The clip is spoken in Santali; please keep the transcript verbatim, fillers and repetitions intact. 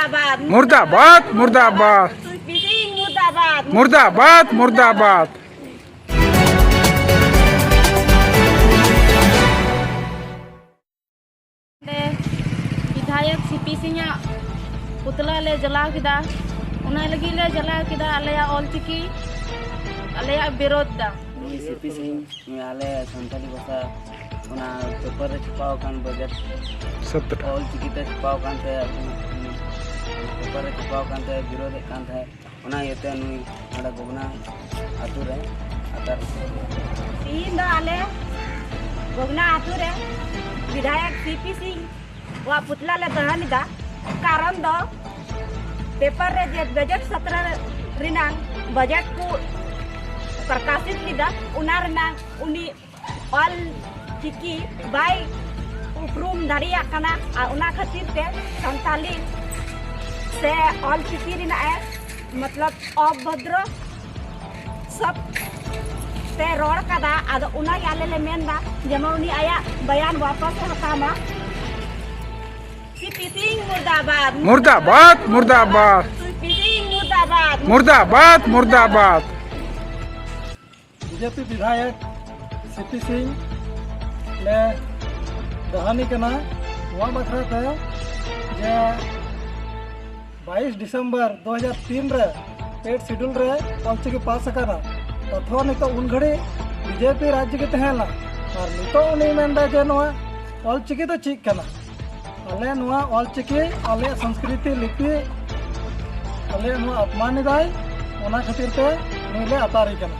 मुर्दाबाद, मुर्दाबाद। मुर्दाबाद, मुर्दाबाद। ᱱᱚᱰᱮ ᱵᱤᱫᱷᱟᱭᱚᱠ ᱥᱤ ᱯᱤ ᱥᱤᱝ ᱟᱜ ᱯᱩᱛᱞᱟ ᱞᱮ ᱡᱟᱞᱟᱣ ᱠᱮᱫᱟ᱾ ᱚᱱᱟ ᱞᱟᱹᱜᱤᱫ ᱞᱮ ᱡᱟᱞᱟᱣ ᱠᱮᱫᱟ ᱟᱞᱮᱭᱟᱜ ᱚᱞᱪᱤᱠᱤ, ᱟᱞᱮᱭᱟᱜ ᱵᱤᱨᱳᱫᱷ ᱫᱟ᱾ ᱱᱩᱭ ᱥᱤ ᱯᱤ ᱥᱤᱝ, ᱱᱩᱭ ᱟᱞᱮ ᱥᱟᱱᱛᱟᱲᱤ ᱵᱷᱟᱥᱟ ᱚᱱᱟ ᱯᱮᱯᱟᱨ ᱨᱮ ᱪᱷᱟᱯᱟᱣ ᱟᱠᱟᱱ ᱵᱟᱡᱮᱴ ᱥᱚᱛᱨᱚ᱾ ᱚᱞᱪᱤᱠᱤ ᱛᱮ ᱪᱷᱟᱯᱟᱣ ᱟᱠᱟᱱ ᱛᱮ, ᱯᱮᱯᱟᱨ ᱨᱮ ᱪᱷᱟᱯᱟᱣ ᱟᱠᱟᱱ ᱛᱮ ᱵᱤᱨᱳᱫᱷ ᱮᱫ ᱠᱟᱱ ᱛᱟᱦᱮᱸᱫ᱾ ᱚᱱᱟ ᱤᱭᱟᱹᱛᱮ ᱱᱩᱭ ᱱᱚᱰᱮ ᱜᱚᱜᱱᱟ ᱟᱛᱳ ᱨᱮ ᱟᱛᱟᱨ᱾ ᱛᱤᱦᱤᱧ ᱫᱚ ᱟᱞᱮ ᱜᱚᱜᱱᱟ ᱟᱛᱳ ᱨᱮ ᱵᱤᱫᱷᱟᱭᱚᱠ ᱥᱤ ᱯᱤ ᱥᱤᱝ ᱣᱟᱜ ᱯᱩᱛᱞᱟ ᱞᱮ ᱫᱚᱦᱚ ᱞᱮᱫᱟ᱾ ᱠᱟᱨᱚᱱ ᱫᱚ ᱯᱮᱯᱟᱨ ᱨᱮ ᱡᱮ ᱵᱟᱡᱮᱴ ᱥᱚᱛᱨᱚ ᱨᱮᱱᱟᱝ ᱵᱟᱡᱮᱴ ᱠᱚ ᱯᱨᱚᱠᱟᱥᱤᱛ ᱞᱮᱫᱟ, ᱚᱱᱟ ᱨᱮᱱᱟᱝ ᱩᱱᱤ ᱚᱞ ᱪᱤᱠᱤ ᱵᱟᱭ ᱩᱯᱨᱩᱢ ᱫᱟᱲᱮᱭᱟᱜ ᱠᱟᱱᱟ᱾ ᱟᱨ ᱚᱱᱟ ᱠᱷᱟᱹᱛᱤᱨ ᱛᱮ ᱥᱟᱱᱛᱟᱞᱤ ᱥᱮ ᱚᱞ ᱪᱤᱠᱤ ᱨᱮᱱᱟᱜ ᱮ, ᱢᱚᱛᱞᱚᱵ, ᱚᱵᱷᱚᱫᱨᱚ ᱥᱚᱵᱫ ᱛᱮ ᱨᱚᱲ ᱠᱟᱫᱟ᱾ ᱟᱫᱚ ᱚᱱᱟᱜᱮ ᱟᱞᱮ ᱞᱮ ᱢᱮᱱᱫᱟ, ᱡᱮᱢᱚᱱ ᱩᱱᱤ ᱟᱭᱟᱜ ᱵᱟᱭᱟᱱ ᱣᱟᱯᱟᱥ ᱮ ᱦᱟᱛᱟᱣ ᱢᱟ᱾ ᱥᱤ ᱯᱤ ᱥᱤᱝ ᱢᱩᱨᱫᱟᱵᱟᱫ᱾ ᱢᱩᱨᱫᱟᱵᱟᱫ, ᱢᱩᱨᱫᱟᱵᱟᱫ᱾ ᱥᱤ ᱯᱤ ᱥᱤᱝ ᱢᱩᱨᱫᱟᱵᱟᱫ᱾ ᱢᱩᱨᱫᱟᱵᱟᱫ, ᱢᱩᱨᱫᱟᱵᱟᱫ᱾ ᱵᱤ ᱡᱮ ᱯᱤ ᱵᱤᱫᱷᱟᱭᱚᱠ ᱥᱤ ᱯᱤ ᱥᱤᱝ ᱞᱮ ᱫᱚᱦᱟᱱᱤ ᱠᱟᱱᱟ ᱱᱚᱣᱟ ᱵᱟᱠᱷᱨᱟ ᱛᱮ ᱡᱮ ᱵᱟᱭᱤᱥ ᱰᱤᱥᱮᱢᱵᱚᱨ ᱫᱩ ᱦᱟᱡᱟᱨ ᱛᱤᱱ ᱨᱮ ᱮᱭᱤᱴ ᱥᱤᱰᱩᱞ ᱨᱮ ᱚᱞᱪᱤᱠᱤ ᱯᱟᱥ ᱟᱠᱟᱱᱟ᱾ ᱛᱚᱛᱷᱚ ᱱᱤᱛᱚᱜ ᱩᱱ ᱜᱷᱟᱹᱲᱤᱡ ᱵᱤ ᱡᱮ ᱯᱤ ᱨᱟᱡᱽ ᱜᱮ ᱛᱟᱦᱮᱸ ᱞᱮᱱᱟ᱾ ᱟᱨ ᱱᱤᱛᱚᱜ ᱩᱱᱤᱭ ᱢᱮᱱᱫᱟ ᱡᱮ ᱱᱚᱣᱟ ᱚᱞᱪᱤᱠᱤ ᱫᱚ ᱪᱮᱫ ᱠᱟᱱᱟ? ᱟᱞᱮ ᱱᱚᱣᱟ ᱚᱞᱪᱤᱠᱤ, ᱟᱞᱮᱭᱟᱜ ᱥᱚᱝᱥᱠᱨᱤᱛᱤ ᱞᱤᱯᱤ, ᱟᱞᱮᱭᱟᱜ ᱱᱚᱣᱟ ᱟᱯᱢᱟᱱ ᱮᱫᱟᱭ, ᱚᱱᱟ ᱠᱷᱟᱹᱛᱤᱨ ᱛᱮ ᱱᱩᱭ ᱞᱮ ᱟᱛᱟᱨᱮ ᱠᱟᱱᱟ᱾